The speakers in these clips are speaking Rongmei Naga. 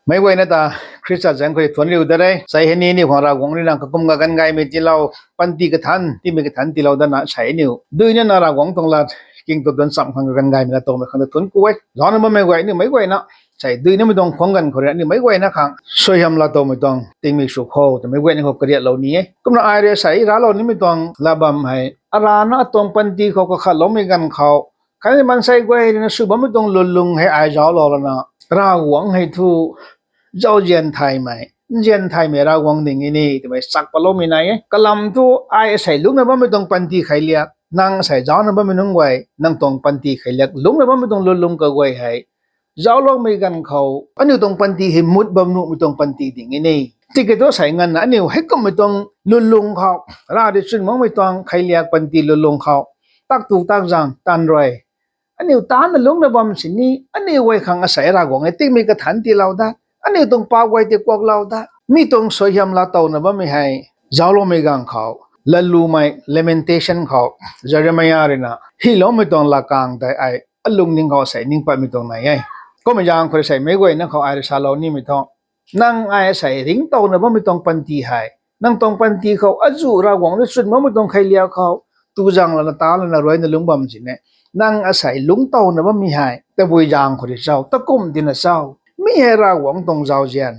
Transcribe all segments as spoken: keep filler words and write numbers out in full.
Meic guayna ta Khrista zaeng khou thuanc riu da re. Sei hei ni aniu khang Ravguangc rui na kakum kaganv gaymei tiilou, panty kathanc, timei kathanc tiilou dana sei aniu duina na Ravguangc tuang lat king tu duan cham khang kaganv gaymei na towmei khang ta thuanc ku e. Zaucna bammei guay aniu meic guayna sei duinamei tuang khwang ganv khou rui aniu meic guayna khang suaihiam laa towmei tuang tingmik sw kho twmei guayna khou kariatlou ni e. Kumna ai rui sei raclou nimei tuang lat bam hei, arana atuang panty khou kakhatloumei ganv khou khatni maansei guay rui na sw bammei tuang lwnlung hei ai zauclou lana, Ravguangc hei thu zauzian thaymei, nzian thaymei Ravguangc ding e ni twmei chak patloumei nai e. Kalam thu ai asei lungcna bammei tuang panty kheiliak, nang asei zaucna bammei nunc guay, nang tuang panty kheiliak lungcna bammei tuang lwnlung kaguay hei zaucloumei ganv khou aniu tuang panty hei mut bam nuhmei tuang panty ding e ni. Tiki thu sei nganvna aniu heikummei tuang lwnlung khou, Rav rui chwn makmei tuang kheiliak panty lwnlung khou, tak tu tak zang taanv rui aniu taanna lungcna bam sini, aniu guay khang asei Ravguangc e tingmei kathanc tiilou da, aniu tuang paap guay tei kuaklou da, mi tuang suaihiam laa towna bammei hei zaucloumei ganv khou, lalumei Lamentation khou Jeremia rui na hyloumei tuang latkaeng tei ai alungning khou sei ning patmei tuang nai e. Kummei zaeng khou rui sei meic guayna khou ai rui salou nimei thu, nang ai asei ringctowna bammei tuang panty hei, nang tuang panty khou azuh Ravguangc rui chwn makmei tuang kheiliak khou tu zang lana taanv lana ruina lungc bam sini, nang asei lungctowna bammei hei tabui zaeng khou rui cho, takum tina cho, mi hei Ravguangc tuang zauzian,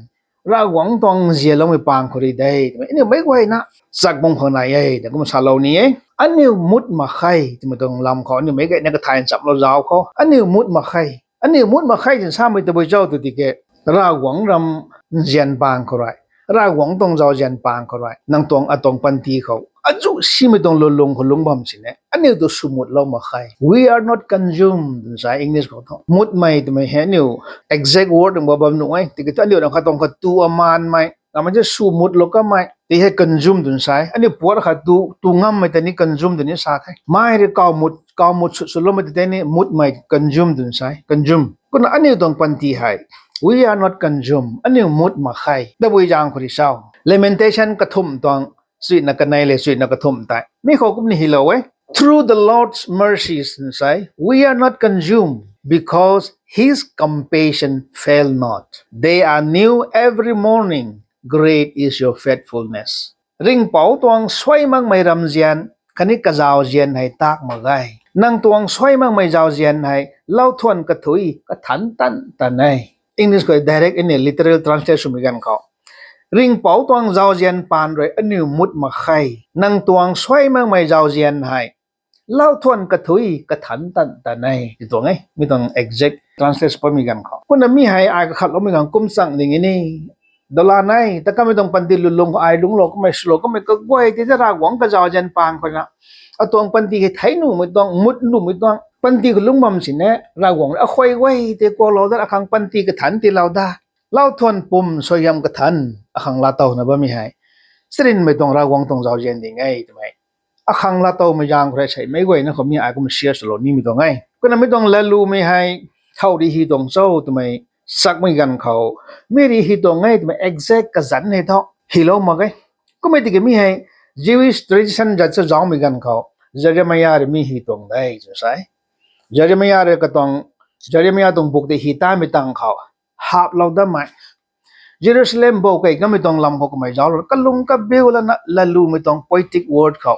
Ravguangc tuang nzianloumei pang khou rui de twmei aniu meic guayna chak bam khang nai e ta kum salou ni e. Aniu mut mak khe twmei tuang lam khou aniu meic guayna kathay nchamlou zauc khou aniu mut mak khe. Aniu mut mak khe twna samei tabui cho tw tiki, Ravguangc ram nzian pang khou rui, Ravguangc tuang zauzian pang khou rui nang tuang atuang panty khou azuh simei tuang lwnlung khou lungc bam sini aniu tu swmutlou mak khe. We are not consumed twna sa English khou thu. Mutmei twmei hei aniu exact word nunc ba bam nuh e. Tiki thu aniu ram khat tuang khat tu amaanmei, ramei thei swmutlou kamei tei hei consume twna sa e. Aniu puat khat tu, tu ngammei tei ni consume twna sa the. Mei rui kawmut, kawmut sw, swloumei tei ni mutmei consume twna sa e. Consume. Kumna aniu tuang panty hei, we are not consumed. Aniu mut mak khe. Tabui zaeng khou rui cho. Lamentation kathumh tuang, suina kanei le suina kathumh tei mi khou kumna hylou e. Through the Lord's mercies, twna sa e, we are not consumed, because his compassion fail not. They are new every morning. Great is your faithfulness. Ringhpouc tuang suai makmei ramzian khatni kazauzian hei tak mak ge. Nang tuang suai makmei zauzian hei lauthuan kathui kathanc tan tan e. English khou direct aniu literal translate swmei ganv khou, Ringhpouc tuang zauzian paan rui aniu mut mak khe. Nang tuang suai makmei zauzian hei lauthuan kathui kathanc tan tan e ti tuang e. Mi tuang exact translate patmei ganv khou kumna mi hei ai kakhatloumei ganv kum chang ding e ni. Dola nai ta kamei tuang panty lwnlung khou ai lungclou kamei swlou kamei kaguay tei ta Ravguangc kazauzian pang khou na, atuang panty hei thei nuhmei tuang, mut nuhmei tuang panty khou lungc bam sini, Ravguangc rui akhuay guay tei kuaklou da, akhang panty kathanc tiilou da, lauthuan pum suaihiam kathanc akhang laa towna bammei hei, charynmei tuang Ravguangc tuang zauzian ding e twmei akhang laa towmei zaeng khou rui sei meic guayna khou mi ai kum share swlou nimei tuang e. Kumna mi tuang lalumei hei thow ri hy tuang cho twmei chakmei ganv khou, mi ri hy tuang e twmei exact kazanc hei thu hylou mak ge. Kummei tiki mi hei Jewish tradition zat cha zaumei ganv khou Jeremia rui mi hy tuang de twna sa e. Jeremia rui katuang, Jeremia tuang buk tei hy tamei tang khou haplou damei, Jerusalem bou kei kamei tuang lam khou kamei zauclou kalung kabiu lana lalumei tuang poetic word khou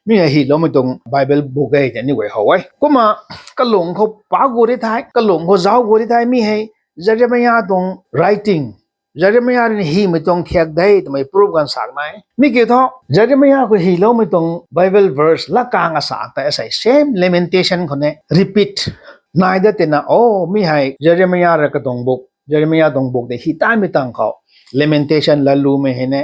mi hei hyloumei tuang Bible buk e tei ni guay how e. Kumna kalung khou pa gu ri thei, kalung khou zauc gu ri thei mi hei Jeremia tuang writing, Jeremia rui hymei tuang thiak de twmei proof ganv sak nai. Mi kiu thu Jeremia khou hyloumei tuang Bible verse latkaeng asak tei asei same Lamentation khou ni repeat nai dat tina, o, mi hei Jeremia rui katuang buk, Jeremia tuang buk tei hy tamei tang khou Lamentation lalumei hei ni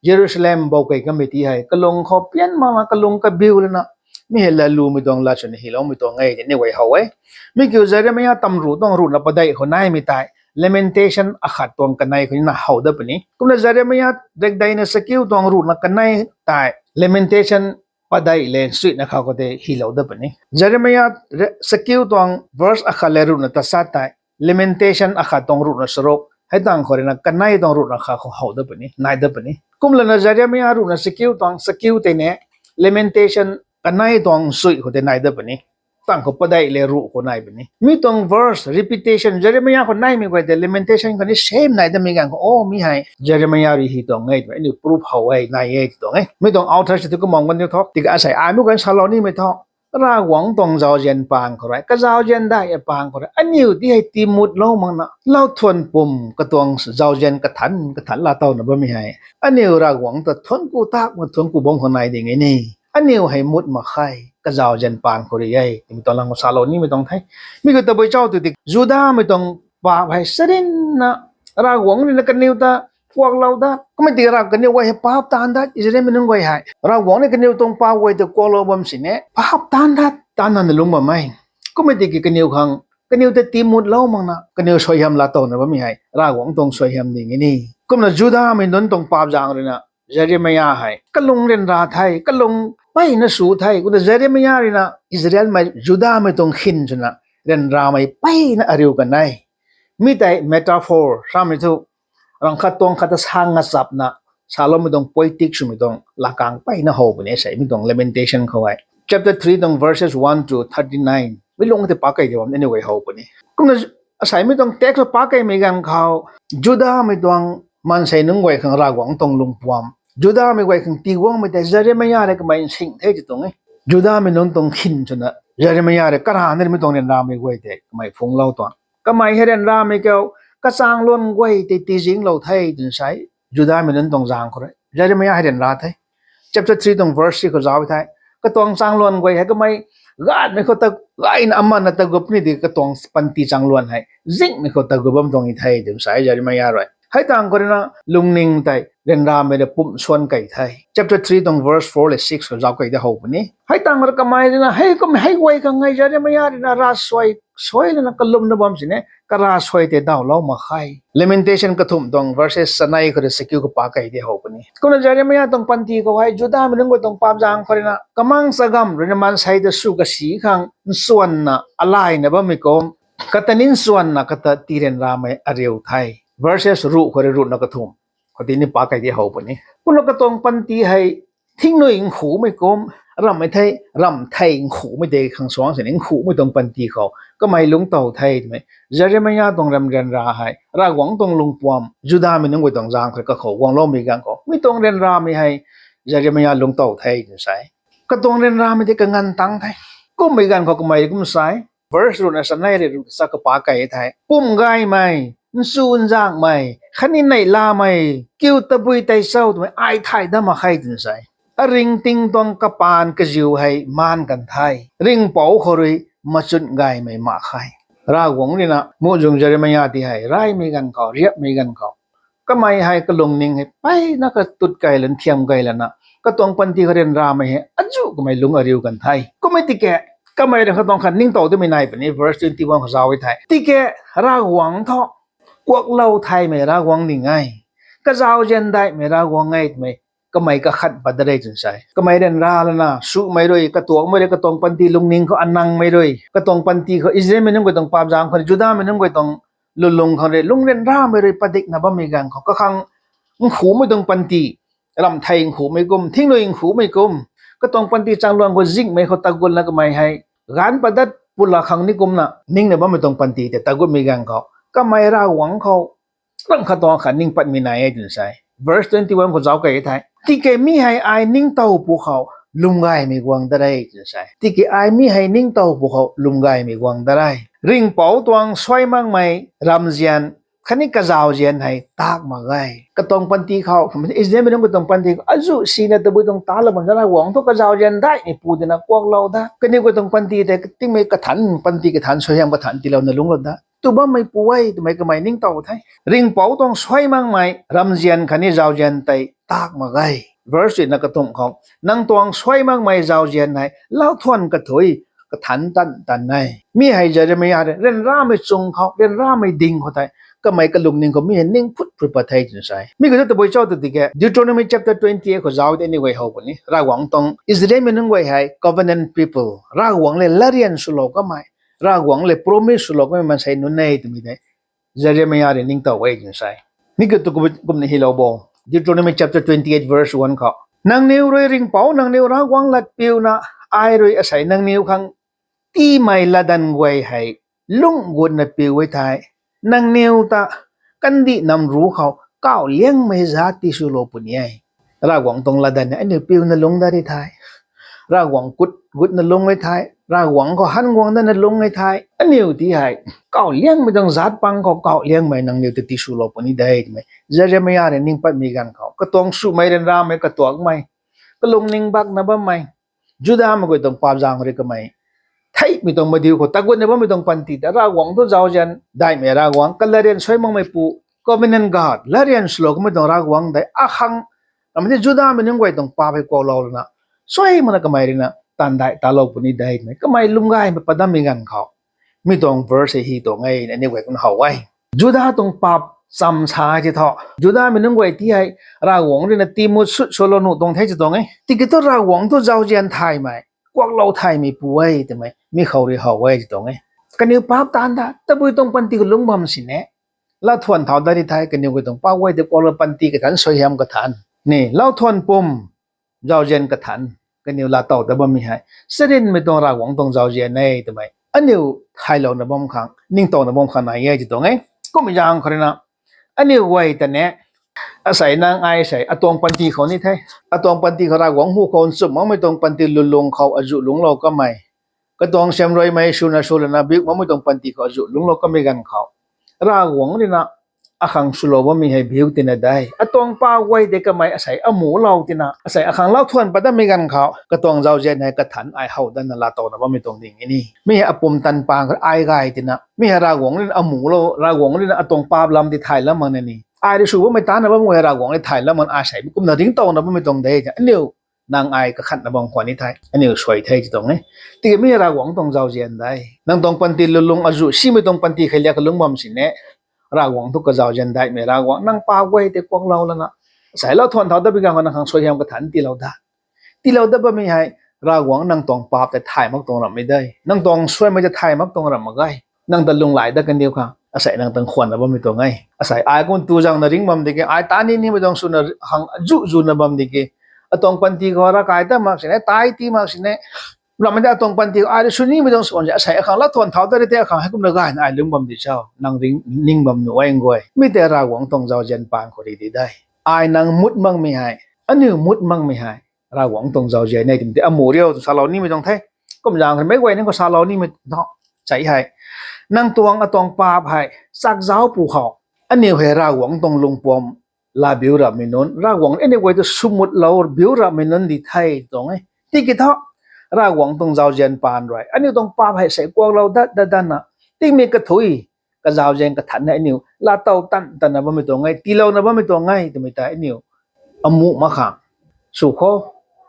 Jerusalem bou kei kamei ti hei kalung khou pian makna kalung kabiu lana mi hei lalumei tuang lat swna hyloumei tuang e tei ni guay how e. Mi kiu Jeremia tamruh tuang ruhna padeih khou naimei tei Lamentation akhat tuang kanei khou ni na how dat puni. Kumna Jeremia rekdeina chakiu tuang ruhna kanei tei Lamentation padeih le nchuina kha khou tei hylou dat puni. Jeremia re-, chakiu tuang verse akhat le ruhna tachat tei Lamentation akhat tuang ruhna charuk hei tang khou rui na kanei tuang ruhna kha khou how dat puni, nai dat puni. Kumlana Jeremia ruhna chakiu tuang chakiu tei ni Lamentation kanei tuang nchui khou tei nai dat puni. tang khou padeih le ruh khou nai puni. Mi tuang verse repetition, Jeremiah khou naimei guay tei Lamentation khou ni same nai damei ganv khou, o, mi hei Jeremiah rui hei tuang e twmei aniu proof how e, nai e tuang e. Mi tuang author si tu kumang kan diu tho. Tiki asei ai mi guay salou nimei tho. Ravguangc tuang zauzian pang khou rui, kazauzian dai e pang khou rui, aniu ti hei timutlou makna, lau thuan pum katuang zauzian kathan kathan laa towna bammei hei, aniu Ravguangc ta thuanc ku tak ma thuanc ku bam khou nai ding e ni. Aniu hei mut mak khe, kazauzian pang khou rui e twmei tuang lang khou salou nimei tuang the. Mi khou tabui chau tu di, Judamei tuang paap hei sarinna, Ravguangc rui na kaniw ta kuaklou dat, kummei ti Rav kaniw guay hei paap taanv dat, Israelmei nunc guay hei Ravguangc rui kaniw tuang paap guay ta kuaklou bam sini paap taanv dat, taanv na lungc bam e. Kummei tiki kaniw khang, kaniw ta timutlou makna, kaniw suaihiam laa towna bammei hei Ravguangc tuang suaihiam ding e ni. Kumna Judamei nunc tuang paap zaeng rui na Jeremiah hei kalung ryanra the, kalung mpeyna su the. Kumna Jeremiah rui na Israelmei, Judamei tuang khin swna ryanramei mpeyna ariu kan e. Mi tei metaphor samei thu, rang khat tuang khat ta sang ngachapna saloumei tuang poetic swmei tuang lakang mpeyna how puni asei mi tuang Lamentation khou hei. Chapter three tuang verses one to thirty nine. Mi lung tei paap key di bam aniu guay how puni. Kumna asei mi tuang text khou paap keymei ganv khou, Judamei tuang maansei nunc guay khang Ravguangc tuang lungpuam, Judamei guay khang tiguangmei tei Jeremiah rui kamei nsing the ti tuang e. Judamei nunc tuang khin swna Jeremiah rui karana rimei tuang ryanramei guay tei kamei phunglou tuang. Kamei hei ryanramei khou, kachang luan guay tei tizinglou the twna sa e. Judamei nunc tuang zaeng khou rui Jeremiah hei ryanra the. Chapter three tuang verse three khou zauc the. Katuang chang luan guay hei kamei ganhmei khou ta, gayna amanna tagup ni di, katuang panty chang luan hei zingmei khou tagup bam tuang e the twna sa e Jeremiah rui. Hei tang khou rui na lungning tei ryanramei rui pumh suan key the. Chapter three tuang verse four le six khou zauc key di how puni. Hei tang khou rui kamei rui na, hei kum hei guay khang ngai Jeremiah rui na ravsuai suai lana kalumna bam sini, karavsuai tei dawlou mak khe. Lamentation kathumh tuang verses chanei khou rui sakiu khou paap key di how puni. Kumna Jeremiah tuang panty khou hei Judamei nunc guay tuang paap zaeng khou rui na kamang chagam rui na maansei ta sw kasi khang nsuanna alaina bammei kum, kata ni nsuanna kata tii ryanramei ariu the. Verses ruh khou rui ruhna kathumh khou tini paap key di how puni. Kumna katuang panty hei thingnui nkhumei kum, ramhmei thei, ramh thei nkhumei tei khang suang sini nkhumei tuang panty khou kamei lungc tow the twmei Jeremiah tuang ram ryanra hei Ravguangc tuang lungpuam Judamei nunc guay tuang zaeng khou kakhou guangloumei ganv khou mi tuang ryanramei hei Jeremiah lungc tow the twna sa e. Katuang ryanramei tei kanganv tang the. Kummei ganv khou kamei kum sa e. Verse ruhna chanei rui ruh sa khou paap key the. Pumh gaymei, nchu nzangmei khatni neihlamei kiu tabui tei cho twmei ai thay dat mak khe twna sa e. Aringting tuang kapaan kaziu hei maan kan the. Ringhpouc khou rui machun gaymei mak khe. Ravguangc rui na muhzwng Jeremiah ti hei raymei ganv khou, riapmei ganv khou, kamei hei kalungning hei mpeyna katut key lana, thiam key lana, katuang panty khou ryanramei hei azuh kamei lungc ariu kan the. Kummei tiki kamei rui katuang khat ningtow twmei nai puni, verse twenty one khou zauc e the. Tiki Ravguangc thu kuaklou thaymei Ravguangc ding e, kazauzian daihmei Ravguangc e twmei kamei kakhat pat dat re twna sa e. Kamei ryanra lana sumei rui, katuangmei rui, katuang panty lungning khou anangmei rui, katuang panty khou Israelmei nunc guay tuang paap zaeng khou, Judamei nunc guay tuang lulung khang rui lungh ryanramei rui padikna bammei ganv khou kakhang nkhumei tuang panty, ramh thei nkhumei kum, thingnui nkhumei kum, katuang panty chang luan khou zingmei khou tagunna kamei hei gaanc pat dat pula khang ni kumna ningna bammei tuang panty tei tagutmei ganv khou kamei Ravguangc khou rang khat tuang khat ning patmei nai e twna sa e. Verse twenty one khou zauc key the. Tiki mi hei ai ningtow pwkhou lwmgaymei guang dat re twna sa e. Tiki ai mi hei ningtow pwkhou lwmgaymei guang dat re. Ringhpouc tuang suai makmei ramzian khatni kazauzian hei tak mak ge. Katuang panty khou, Israelmei nunc katuang panty khou azuh sina tabui tuang talou bam zana guang thu kazauzian daihmei pu dina kuaklou da. Kaniw katuang panty tei tingmei kathan, panty kathan, suaihiam kathan tiilouna lungclou da. Tu bammei pu e twmei kamei ningtow the. Ringhpouc tuang suai makmei ramzian khatni zauzian tei tak mak ge. Verse na kathumh khou, nang tuang suai makmei zauzian hei lau thuan kathui, kathan tan tan e. Mi hei Jeremiah ryanramei chung khou, ryanramei ding khou tei kamei kalungning khou mi hei ning phut phut pat the twna sa e. Mi khou tabui cho tw tiki Deuteronomy chapter twenty eight khou zauc tei aniu guay how puni. Ravguangc tuang Israelmei nunc guay hei covenant people, Ravguangc le latryan swlou kamei, Ravguangc le promise swlou kamei maansei nunc e twmei tei Jeremiah rui ningtow e twna sa e. Mi khou tu kum, kumna hylou bo. Deuteronomy chapter twenty eight verse one khou, nangniw rui Ringhpouc nangniw Ravguangc latpiuna ai rui asei nangniw khang tiimei latdanv guay hei lungc gutna piu e thei, nangniw ta kandih nam ruc khou kauh liangmei zat tiswlou puni e. Ravguangc tuang latdanv hei aniu piuna lungc dat ri thei, Ravguangc kut gutna lungc e thei, Ravguangc khou han guang datna lungc e thei, aniu ti hei kauh liangmei tuang zat pang khou kauh liangmei nangniw ta tiswlou puni de twmei Jeremia rui ning patmei ganv khou, katuang swmei ryanramei katuakmei, kalungning bakna bammei, Judamei guay tuang paap zaeng rui kamei theihmei tuang madiu khou tagut na bammei tuang panty ta Ravguangc thu zauzian daihmei Ravguangc, kalarian suai makmeipu, covenant God, larian swlou kamei tuang Ravguangc dei akhang, ramei ti Judamei nunc guay tuang paap hei kuaklou lana, suai makna kamei ruina taanv daih talou puni de twmei kamei lwm gaymei padammei ganv khou, mi tuang verse hei hi tuang e, aniu guay kumna how e. Juda tuang paap cham sa ti thu, Judamei nunc guay ti hei Ravguangc ruina tiimut sut swlou nuh tuang the ti tuang e. Tiki thu Ravguangc thu zauzian thaymei, kuaklou thaymeipu e twmei mi khou rui how e ti tuang e. Kaniw paap taanv ta tabui tuang panty kalungc bam sini, lauthuan thau dat ri thei kaniw guay tuang paap guay tei kuaklou panty kathanc, suaihiam kathanc, ni lauthuan pum zauzian kathanc, kaniw laatow dat bammei hei charynmei tuang Ravguangc tuang zauzian e twmei aniu thaylouna bam khang, ningtowna bam khang nai e ti tuang e. Kummei zaeng khou ruina aniu guay ta ni, asei nang ai sei atuang panty khou ni the, atuang panty khou Ravguangc hu khou nchumh makmei tuang panty lwnlung khou azuh lungclou kamei, katuang siamruaimei swna swlana biu makmei tuang panty khou azuh lungclou kamei ganv khou, Ravguangc ruina akhang swlou bammei hei biu tina de, atuang paap guay tei kamei asei amulou tina, asei akhang lauthuan pat datmei ganv khou katuang zauzian hei kathanc ai how datna laatowna bammei tuang ding e ni. Mi hei apumtan pang khou ai gay tina, mi hei Ravguangc ruina amulou, Ravguangc ruina atuang paap lam tei thay lam makna ni, ai rui sw bammei taanna bam guay Ravguangc rui thay lam makna asei kumna ringctowna bammei tuang de, aniu nang ai kakhanna bam khwan ni the, aniu suai the ti tuang e. Tiki mi Ravguangc tuang zauzian de, nang tuang panty lwnlung azuh simei tuang panty kheiliak kalungc bam sini, Ravguangc thu kazauzian daihmei Ravguangc, nang paap guay tei kuaklou lana, asei lauthuan thau dat bi ganv khou nang khang suaihiam kathanc tiilou dat, tiilou dat bammei hei, Ravguangc nang tuang paap tei thay mak tuang ramhmei de, nang tuang suaimei tei thay mak tuang ramh mak ge. Nang ta lunghlaic dat kandiu khang asei nang tuang khwanna bammei tuang e. Asei ai kum tu zangna ringc bam diki, ai ta ni nimei tuang swna khang azuh zuna bam diki, atuang panty khou ravkai ta mak sini, tai ti mak sini, ramhmei ta atuang panty khou ai rui sw nimei tuang sw bam si, asei akhang lauthuan thau dat ri tei akhang heikumna gayna ai lungc bam di cho, nang ning bam nuh e guay. Mi tei Ravguangc tuang zauzian pang khou ri di de. Ai nang mut makmei hei, aniu mut makmei hei Ravguangc tuang zauzian e twmei tei amu riu tw salou nimei tuang the. Kum zaeng khou meic guay nunc khou salou nimei tho, sei hei, nang tuang atuang paap hei chakzauc pu khou, aniu hei Ravguangc tuang lungpuam laa biu ramhmei nunc, Ravguangc aniu guay ta swmutlou biu ramhmei nunc di the tuang e. Tiki thu, Ravguangc tuang zauzian paan rui aniu tuang paap hei sei kuaklou dat dat datna, tingmei kathui kazauzian kathanc hei aniu laatow tan tanna bammei tuang e, tiilouna bammei tuang e twmei tei aniu amu mak khang sw khou,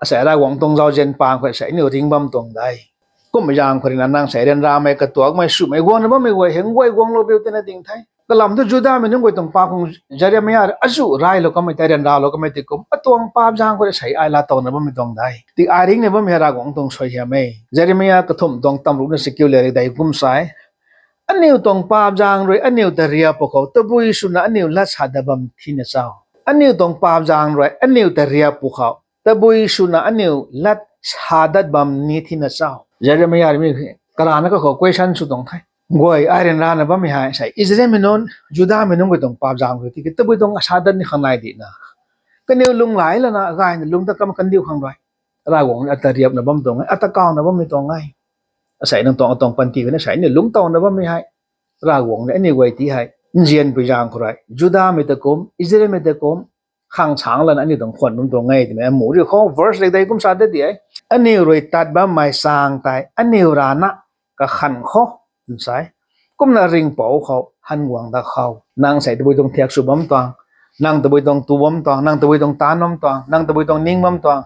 asei Ravguangc tuang zauzian pang khou sei aniu ringc bam tuang de. Kummei zaeng khou ruina nang sei ryanramei katuakmei swmei guangna bammei guay hei guay guanglou biu tina ding the. Kalam thu Judamei nunc guay tuang paap khang Jeremia azuh raylou kamei tei, ryanralou kamei tei kum, atuang paap zaeng khou sei ai laatowna bammei tuang de, ti ai ringcna bammei hei Ravguangc tuang suaihiam e. Jeremia kathumh tuang tamruna sikiu le ri dei kum sa e, aniu tuang paap zaeng rui aniu ta riap pwkhou tabui swna aniu lat sa dat bam thina cho? Aniu tuang paap zaeng rui aniu ta riap pwkhou tabui swna aniu lat sa dat bam ni thina cho? Jeremia rui mi karana kakhou question sw tuang the. Guay ai ryanrana bammei hei sei Israelmei nunc, Judamei nunc guay tuang paap zaeng rui tiki tabui tuang asa dat ni khang nai dina, kaniw lunghlaic lana gayna lungc dat kam kandiu khang rui, Ravguangc ata riapna bam tuang e, ata kawna bammei tuang e. Asei nang tuang atuang panty khou na sei aniu lungctowna bammei hei, Ravguangc rui aniu guay ti hei nzianpui zaeng khou rui Judamei ta kum, Israelmei ta kum, khang sang lana aniu tuang khwan bam tuang e twmei amu riu khou verse le dei kum sa dat di e. Aniu rui tat bammei chaeng tei aniu rana kakhan khou, twna sa e. Kumna ringhpouc khou han guang dat khou nang sei tabui tuang thiak sw bam tuang, nang tabui tuang tu bam tuang, nang tabui tuang taanv bam tuang, nang tabui tuang ning bam tuang,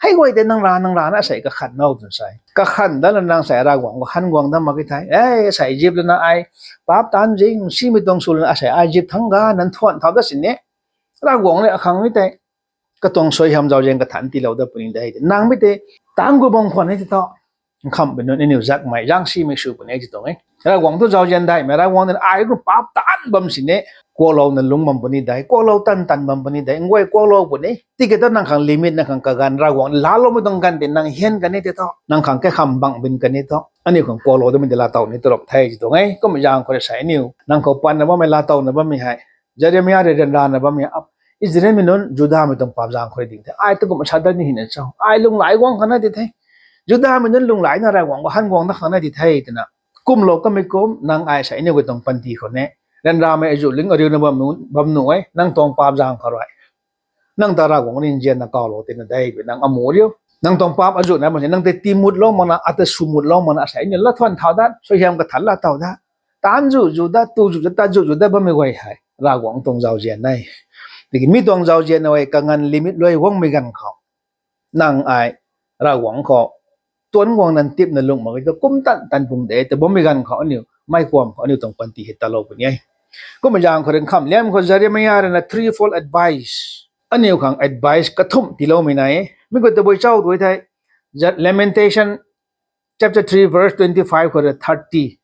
hei guay tei nang ra nang rana sei kakhan o twna sa e. Kakhan dat lana nang sei Ravguangc khou han guang dat mak ki the. E, sei zip lana ai paap taanv zing simei tuang sw lana asei ai zip thangc ga nang thuan thau dat sini, Ravguangc rui akhang mi tei katuang suaihiam zauzian kathanc tiilou dat puni de. Nang mi tei taanv gu bam khwan e ti thu, nkhamhpui nunc aniu zakmei zaeng simei sw puni ti tuang e. Ravguangc thu zauzian daihmei Ravguangc dina ai kum paap taanv bam sini, Kuaklouna lungc bam puni de, kuaklou tan tan bam puni de, nguay kuaklou puni. Tiki thu nang khang limit, nang khang kaganv, Ravguangc laaloumei tuang ganv tei nang hian kan e tei thu, nang khang kaikham bang bin kan e thu, aniu khang kuaklou damei tei laatow ni tarap the ti tuang e. Kumna zaeng khou rui sei aniu nang khou panna bammei, laatowna bammei hei, Jeremia rui ryanrana bammei, Israelmei nunc Judamei tuang paap zaeng khou rui ding the. Ai tu kumna sa dat ni hina cho? Ai lunghlaic guang khang na di the. Judamei nunc lunghlaicna Ravguangc khou han guang dat khang na di the twna. Kumlou kamei kum nang ai sei aniu guay tuang panty khou ni, ryanramei azuh ling ariuna bam nuh e, nang tuang paap zaeng khou rui nang ta Ravguangc nzianna kawlou tina de, nang amu riu. Nang tuang paap azuhna bam se, nang tei tii mutlou makna, ata sw mutlou makna sei aniu laathuan thau dat, suaihiam kathanc laatow dat, taanc zuh zuh dat, tu zuh zuh, tat zuh zuh dat bammei guay hei Ravguangc tuang zauzian e. Tiki mi tuang zauzian e, kaganv limit luai guangmei ganv khou nang ai Ravguangc khou tuanc guangna ntipna lung mak e tu, kum tan tan pung de tw bammei ganv khou aniu meic kuam khou aniu tuang panty hei talou puni e. Kumna zaeng khou rui nkhamliam khou Jeremia rui na threefold advice, aniu khang advice kathumh tiiloumei nai e. Mi khou tabui chau tu thei, Lamentation chapter three verse twenty five khou rui thirty,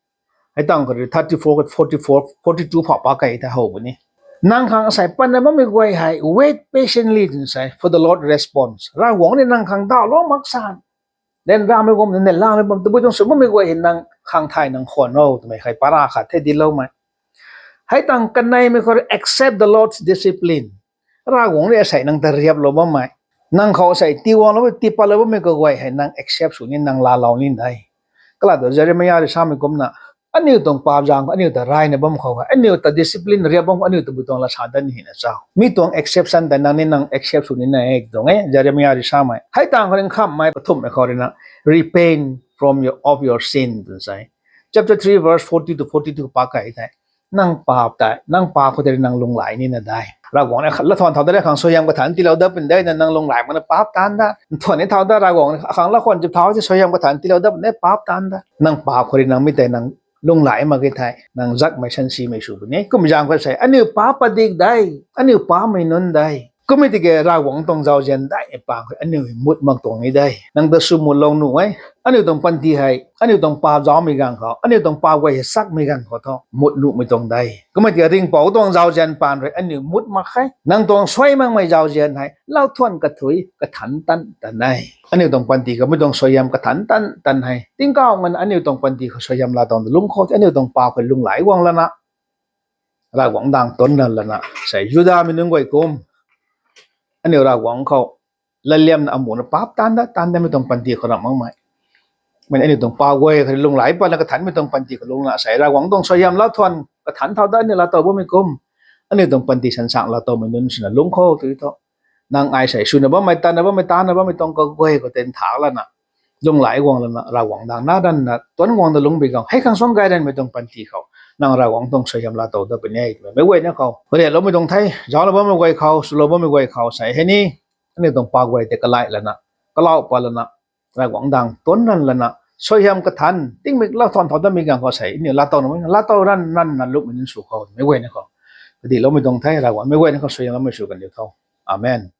hei tang khou rui thirty four, forty four, forty two pha pa kei ta how puni. Nang khang asei panna bammei guay hei wait patiently twna sei, for the Lord responds. Ravguangc ni nang khang dawlou mak san, ryanramei guangmei, neihlamei bam, tabui tuang sw bammei guay hei nang khang thay nang khwan o twmei hei para khat the diloumei. Hei tang kaneimei khou rui accept the Lord's discipline. Ravguangc rui asei nang ta riaplou bammei, nang khou asei tiiguanglou, tiipatlou bammei kaguay hei nang accept sw ni, nang laalou ni de. Kalam thu Jeremia rui samei kumna, aniu tuang paap zaeng khou aniu ta reyna bam khou hei, aniu ta discipline riap bam khou aniu tabui tuang lat sa dat ni hina cho? Mi tuang exception tei nang ni nang accept sw nina e tuang e. Jeremia rui samei hei tang khou rui nkhamhmei kathumhmei khou rui na, repent from your, of your sin twna sei. Chapter three verse forty to forty two pa kei thei, nang paap tei, nang paap khou tei nang lunghlaic nina de. Ravguangc ni laathuan thau dat, akhang suaihiam kathanc tiilou dat puni de, nang lunghlaic makna paap taanc dat. Nthuan ni thau dat, Ravguangc ni akhang laathuan zip thau tei suaihiam kathanc tiilou dat puni de, paap taanc dat. Nang paap khou rui nang mi tei nang lunghlaic mak e thei, nang zakmei sansimei sw puni. Kumna zaeng khou sei aniu paap padik de, aniu paapmei nunc de. Kummei tiki Ravguangc tuang zauzian daihmei pang khou aniu hei mut mak tuang ni de. Nang ta sw mutlou nuh e. Aniu tuang panty hei aniu tuang paap zaumei ganv khou, aniu tuang paap guay hei sakmei ganv khou thu mut nuhmei tuang de. Kummei tiki ringhpouc tuang zauzian paan rui aniu mut mak khe. Nang tuang suai makmei zauzian hei laathuan kathui kathanc tan tan e. Aniu tuang panty khou mi tuang suaihiam kathanc tan tan hei tingkauh nganv aniu tuang panty khou suaihiam laatowna lungc khou tei aniu tuang paap khou lunghlaic guang lana, Ravguangc daeng tuanc ran lana, sei Judamei nunc guay kum, aniu Ravguangc khou latliamna amuna paap taanc dat, taanc datmei tuang panty khou ram makmei, mei aniu tuang paap guay khou lunghlaic patna kathanmei tuang panty khou lunghlaic sei Ravguangc tuang suaihiam laathuan kathanc thau dat aniu laatow bammei kum, aniu tuang panty sansaeng laatowmei nunc swna lungc khou tei thu, nang ai sei swna bammei, tanna bammei, taanna bammei tuang kaguay khou tei ntha lana, lunghlaic guang lana, Ravguangc daeng na ranna tuanc guangna lungc bi khou, hei khang suang gay ranmei tuang panty khou nang Ravguangc tuang suaihiam laatow dat puni e twmei meic guayna khou riatloumei tuang the. Zauclou bammei guay khou, swlou bammei guay khou sei hei ni, aniu tuang paap guay tei kalai lana, kalau pat lana, Ravguangc daeng tuanc ran lana, suaihiam kathanc tingmik laathuan thau datmei ganv khou sei aniu laatowna, laatow ran ranna lungcmei nunc sw khou meic guayna khou kadihloumei tuang the. Ravguangc meic guayna khou suaihiamloumei sw kandiu tho. Amen.